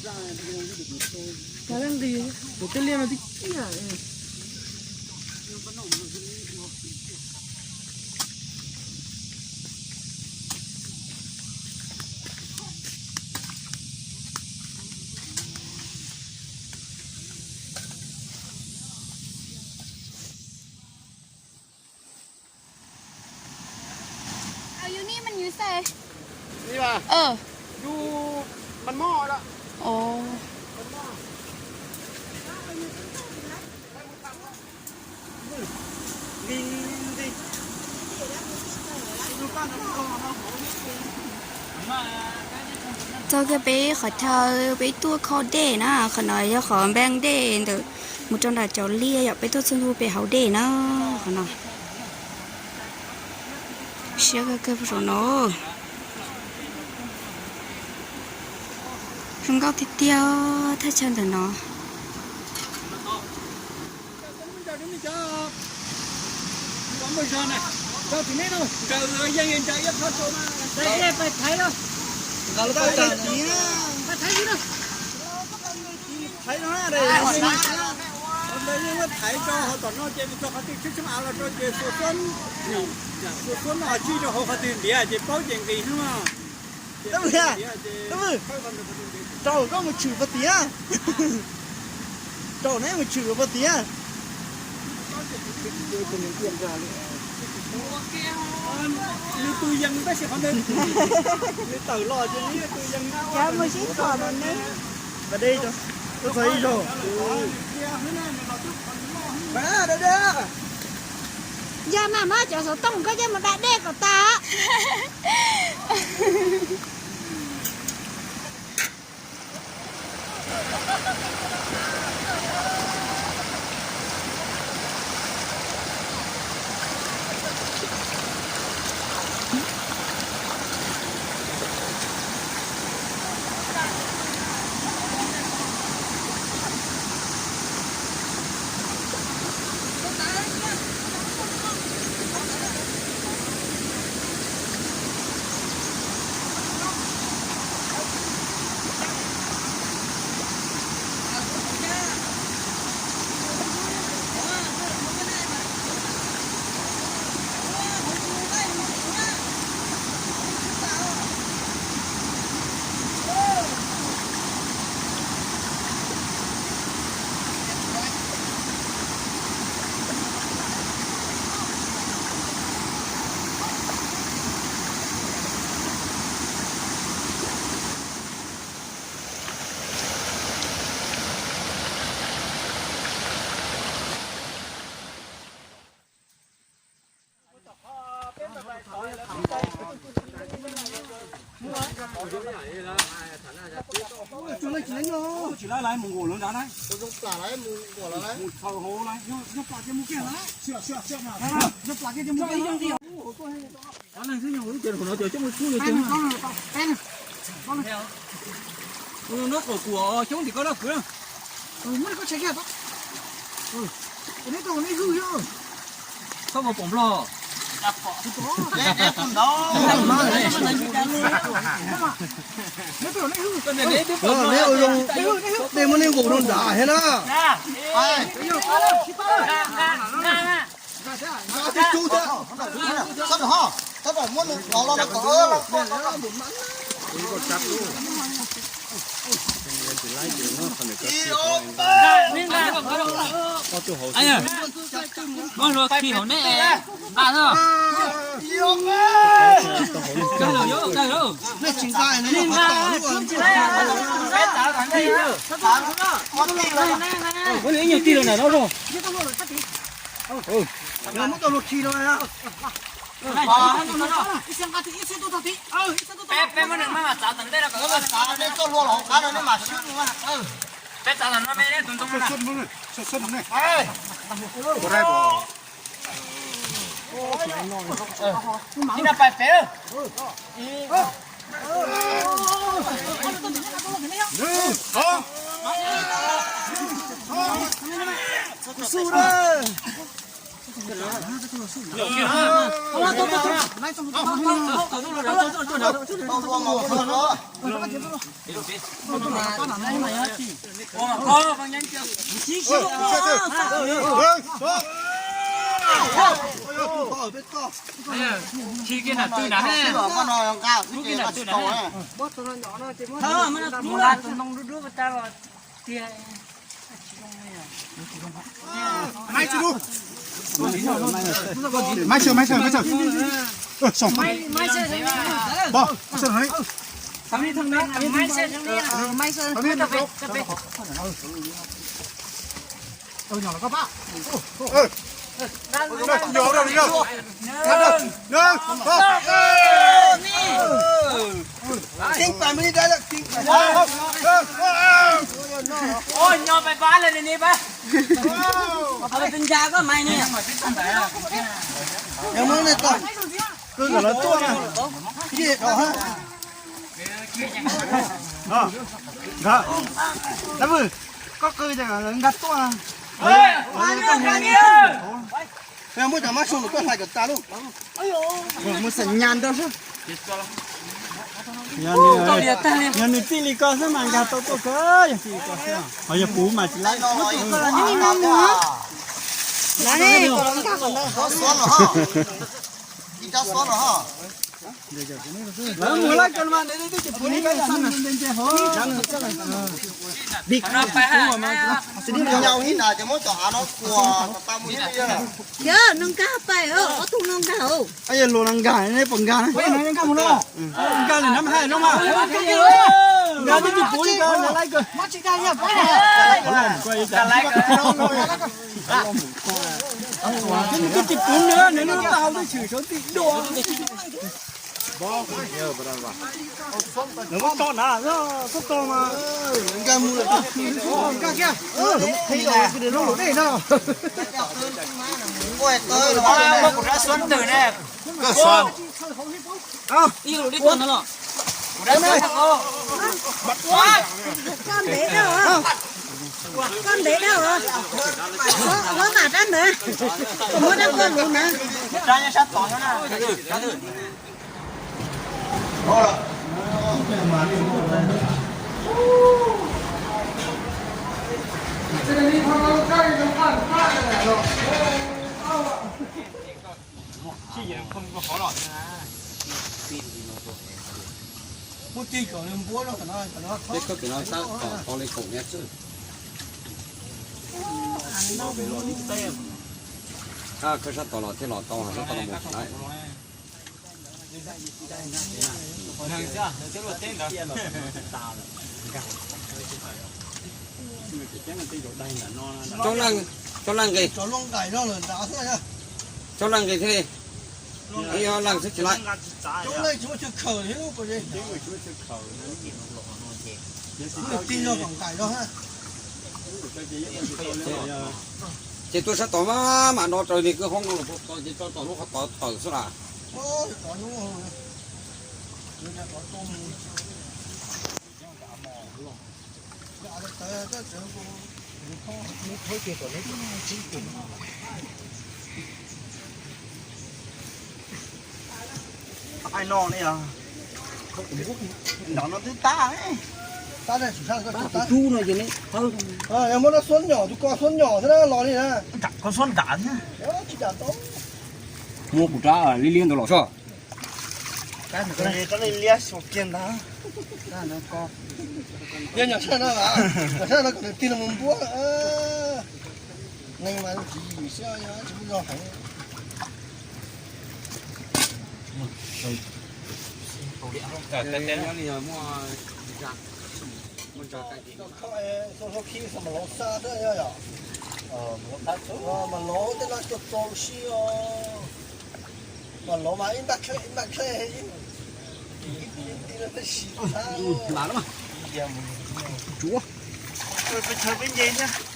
Kav dab nqis, kuv tej liaj no twb ciaj. Yus ni mas yus xav. Ni mas. Yus mas mob lawm. Txog kiag peb qhov chaw peb tuaj kho dej na, qhov no yog qhov npeej dej ntawm mus rau nram cov liaj yom, peb tuaj txog ntua pem hauv dej na, qhov no. Siab kawg kawg saum no. Zoo nkauj tiag tiag thaj chaw ntawm no. Thaiv no, thaiv rau hauv tom no ces mus txog qhov twg tsheb tsheb av los rau ces xuas xuab, xuas xuab no tsij rau hauv qhov twg ntiav ces paub ces nqis hnub. Rau koj mus tshwm puag tiag. Rau neb mus tshwm puag tiag. Nws tus yees tab sis qhov ntawd nws tawm los ces nws tus yees. Cov mus sib tom no ne. Pas dej, tuaj txog ib zaug. Yog mas muab cov xov tooj koj coj mus da dej kom tas. Neb qom kuv. Txhob mus pom nplog. Neb ua zoo, dej muab neb nkaus rau nrad thiab na. Tib tug thiab. Txhob muab nws los los kom Muab hlua khi hauv nej nqa na. Kawg lawm, kawg lawm. Muab ib nyuag tig los nram no los. Muab tau hlua khi no. Peb, peb muab nws maj mam txav tom ntej no kom txav neb tuaj hlua los hauv qab no neb mam swb nws. Peb txav tom no me neb tus ntoo no. Ib no pais pem. Koj qw nkag tuaj. Muab cov mab soo koj hlais kom tas lauj. Mus xam nyas nrog seb. Yog nws txij li ko xwb mas nkag tau tuaj kawg, yog txij li ko xwb. Ho yog kuv mas tsis laib. Lawv mus laij ko mas nws twb tsis pum li ko. Thiab nws nkag pais, ob tug no nkag. Yog luag no nkag, nej puas nkag na? Nkag lawm na, hais no mas. Nkag twb tsis pum li ko, nkag laij ko. Nws twb tsis pum nws, nws lub taub hau twb tshwm saum txij duav. Nws muab tso na, txhob tso mas. Nkag kiag. Muab kuv rab xuab ntws ne. Koj ntev dhau, koj ntev dhau, muab mam rab ntawd, muab rab koj lus na. Peb koj pem no sab tom tau li kaum mev xwb. Koj sab tom los thiaj los tau, sab tom los mus tsis laib. Coob leej nqis, coob leej nqis thiaj li, ib ob leej xwb tsis laib. Ces tuaj sab tod mas mam no raws li kwj hoob no los, ces tso tom lub qhov tod tawm xwb las. Ai no ne, nram no twb tab. Tab, tus tub no ces ne, yog muab rab xuab nyom, tus ko xuab nyom xwb na los li na. Ko xuab nram thiab. Muab kuv rab liab liab ntawd los sob. Rab liab liab xyuas kiag ntag. Yog nyom sab no, nyom sab no kom nws tig los mus npuab. Neeg mas tsis yim siab, tsis muaj zog heev. Mas lov tej no cua txaus si os. Mas lov mas ib npaj khlej ib npaj khlej, ib ti ib ti los tab sis tsuav. Peb chaw peb nce thiab.